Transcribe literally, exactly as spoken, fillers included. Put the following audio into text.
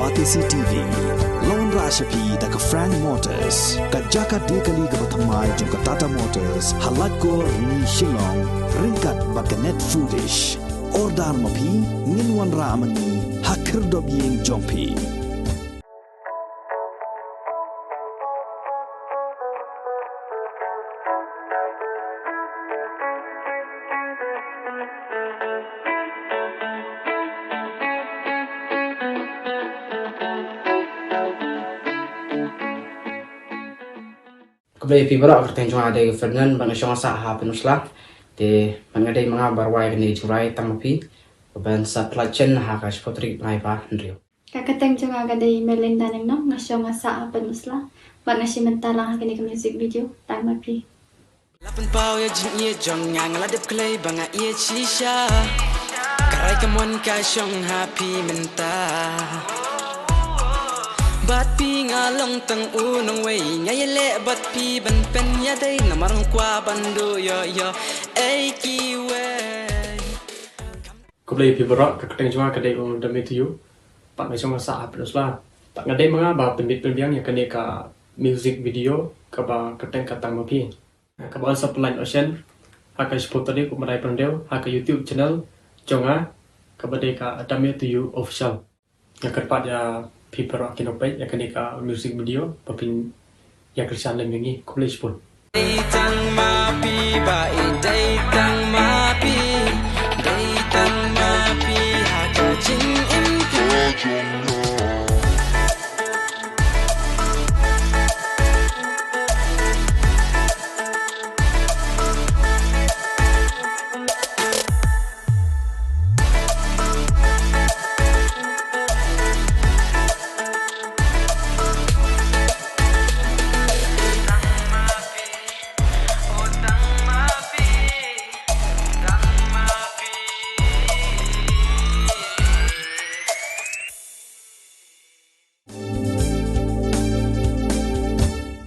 Batesi T V. La wanrah sha phi da ka Frank Motors, ka jaka die kali kaba thymmai jong ka Tata Motors ha Laitkor, Rni, Shillong, ryngkat bad ka Net Foodish. Order ma phi, ngin wanrah ma ngi ha khyrdop ïing jong phi. Khublei phi baroh, ka kyrteng jong nga dei Ferdinand, bad nga shong sah ha Pynursla. Te bad nga dei ma nga ba rwai kane ka jingrwai Tang Ma Phi, ban sa pynlait shen ha ka shiphew tarik bnai ba hynriew. Ka kyrteng jong nga ka dei Melinda Nengnom, nga shong nga sah ha Pynursla, bad nga shim bynta lang ha kane ka music video Tang Ma Phi. La pynpaw ïa jingïeit jong nga, nga la dep kloi ba nga ïeit shisha. Ka rai ka mon ka shong ha phi mynta. Bad phi nga long tang u nongwei, nga ïaleh bad phi ban pynïadei, namar nga kwah ban duh ïoh ïoh ei kiwei. Khublei phi baroh, ka kyrteng jong nga ka dei u Dame To You, bad nga shong nga sah ha Pynursla. Bad nga dei ma nga ba pynbit pynbiang ïa kane ka music video kaba kyrteng ka Tang Ma Phi, kaba yn sa pynlait noh shen ha ka shiphew tarik u bnai ba hynriew ha ka YouTube channel jong nga, kaba dei ka Dame To You Official. Nga kyrpad ïa phi baroh ki nongpeit ïa kane ka music video ba phin ïa kyrshan lem ïa ngi. Khublei shibun. Dei tang ma phi ba i dei tang